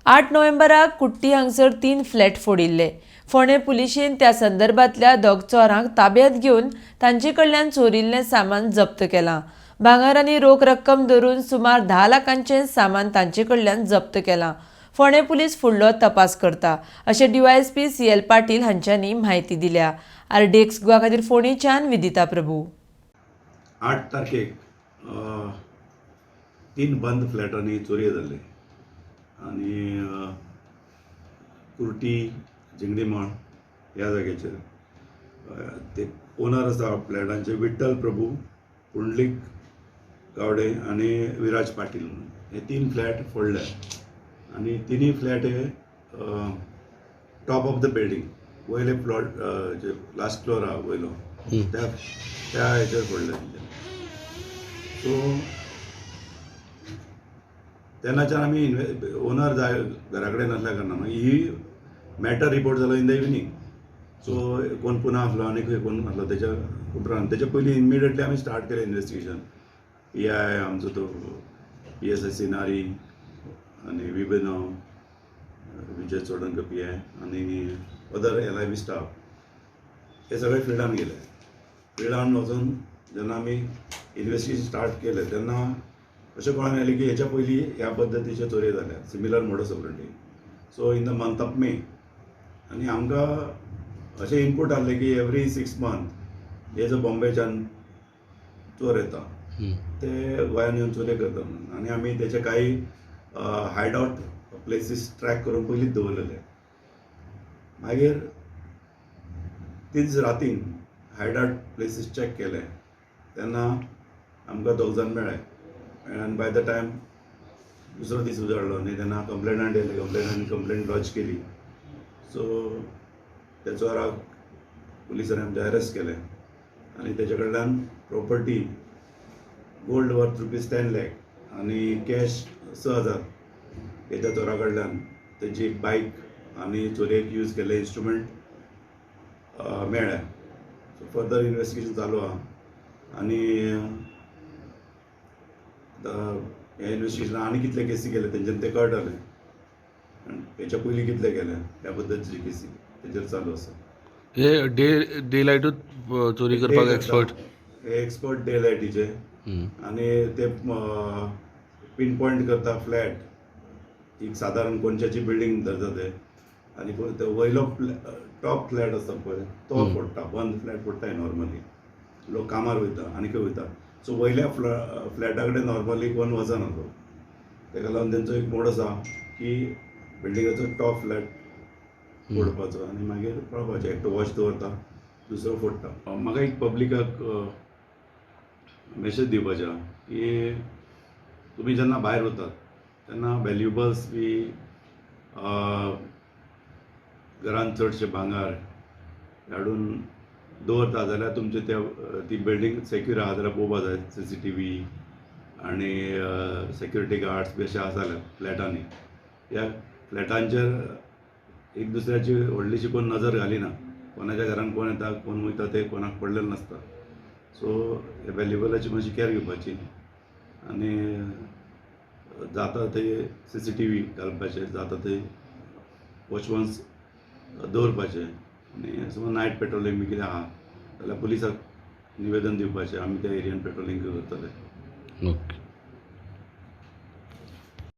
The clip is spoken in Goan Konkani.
8 नोव्हेंबराक कुट्टी हांगसर 3 फ्लॅट फोडिल्ले. फोंडें पुलिशेन त्या संदर्भातल्या 2 चोरांक ताब्यात घेवन तांचे कडल्यान चोरिल्लें सामान जप्त केलां. भांगर आनी रोख रक्कम धरून सुमार 10 लाखांचें सामान तांचे कडल्यान जप्त केलां. फोंडें पुलीस फुडलो तपास करता अशें डीवायएसपी CL Patil हांच्यांनी म्हायती दिल्या. आरडीएक्स गोवा खातीर फोंडेच्यान विदिता प्रभू. 8 तारखेक 3 बंद फ्लॅटांनी चोरयो जाल्ले आनी कुर्टी जिंगडीमळ ह्या जाग्याचेर ते ओनर आसा फ्लॅटांचे विठ्ठल प्रभू, पुंडलीक गावडे आनी विराज पाटील म्हणून. हे 3 फ्लॅट फोडले आनी तिनूय फ्लॅट हे टॉप ऑफ the building वयले प्लॉट जे लास्ट फ्लोर आहा वयलो त्या त्या हेचेर फोडले तेंच्यानी. सो तेन्नाच्यान आमी ओनर जाय घरा कडेन नासल्या कारणान ही मॅटर रिपोर्ट जालो इन the evening. सो कोण पुना आसलो आनी खंय कोण आसलो तेच्या उपरांत तेच्या पयलीं इमिडिएटली आमी स्टार्ट केलें इन्वेस्टिगेशन. PI आमचो तो PSI सिनारी आनी विबेनो विजय चोडणकर PI आनी अदर LIB staff हे सगळे फिल्डान गेले. फिल्डान वचून जेन्ना आमी इन्वेस्टिगेशन स्टार्ट केलें तेन्ना अशें कळोन आयलें की हेच्या पयलीं ह्या पद्दतीच्यो चोरयो जाल्या similar modus operandi. So in the month of May आनी आमकां अशें इनपूट आहलें की एवरी 6 मंथ हे जो बॉम्बेच्यान चोर येता ते गोंयान येवन चोरयो करता म्हणून आनी आमी तेचे कांय हायड आवट प्लेसीस ट्रॅक करून पयलींच दवरलेले. मागीर तीच रातीन हायड आवट प्लेसीस चॅक केले तेन्ना आमकां 2 जाण मेळ्ळे आनी बाय the time दुसरो दीस उजवाडलो न्ही तेन्ना कंप्लेनंट येयले, कंप्लेनंट कंप्लेन लॉज केली. सो त्या चोराक पुलिसांनी आमचे अरेस्ट केले आनी तेच्या कडल्यान property gold worth rupees 10 lakh आनी कॅश 6,000 हे त्या चोरा कडल्यान तेजी एक बायक आनी चोरयेक यूज केल्ले इन्स्ट्रुमेंट मेळ्ळे. सो फर्दर इन्वेस्टिगेशन चालू आहा आनी हे इन्वेस्टिगेशन आनी कितले केसी केले तेंच्यान ते कळटलें. हेच्या पयलीं कितले केले ह्या पद्दतीची केसी तेजेर चालू आसा. हे डे लायटूच चोरी करपाक एक्सपर्ट, हे एक्सपर्ट डे लायटीचे आनी ते पिन पॉयंट करता फ्लॅट एक सादारण कोनशाची बिल्डींग धरता ते आनी वयलो टॉप फ्लॅट आसता पळय तो फोडटा, बंद फ्लॅट फोडटा. नॉर्मली लोक कामार वयता आनी खंय वयता. सो वयल्या फ्लॅटा कडेन नॉर्मली कोण वचना तो, तेका लागून तेंचो एक मोड आसा की बिल्डिंगाचो टॉप फ्लॅट फोडपाचो आनी मागीर पळोवपाचें. एकटो वॉच दवरता, दुसरो फोडटा. म्हाका एक पब्लिकाक मेसेज दिवपाचें आहा की तुमी जेन्ना भायर वतात तेन्ना व्हॅल्युबल्स बी घरान चडशे भांगर हाडून दवरता जाल्यार तुमचे त्या ती बिल्डींग सेक्यूर आहा जाल्यार पळोवपा जाय. CCTV आनी सेक्युरिटी गार्ड्स बी अशें आसा जाल्यार फ्लॅटांनी ह्या फ्लॅटांचेर एक दुसऱ्याची व्हडलीशी कोण नजर घालिना, कोणाच्या घरान कोण येता कोण वयता ते कोणाक पडलेलें नासता. सो ह्या व्हॅल्युबलाची मातशी कॅर घेवपाची आनी जाता ते CCTV घालपाचे, जाता ते वॉचमन्स दवरपाचे आनी समज नायट पेट्रोलिंग बी कितें आहा जाल्यार पुलिसाक निवेदन दिवपाचें आमी त्या एरियान पेट्रोलिंग करतले. ओके.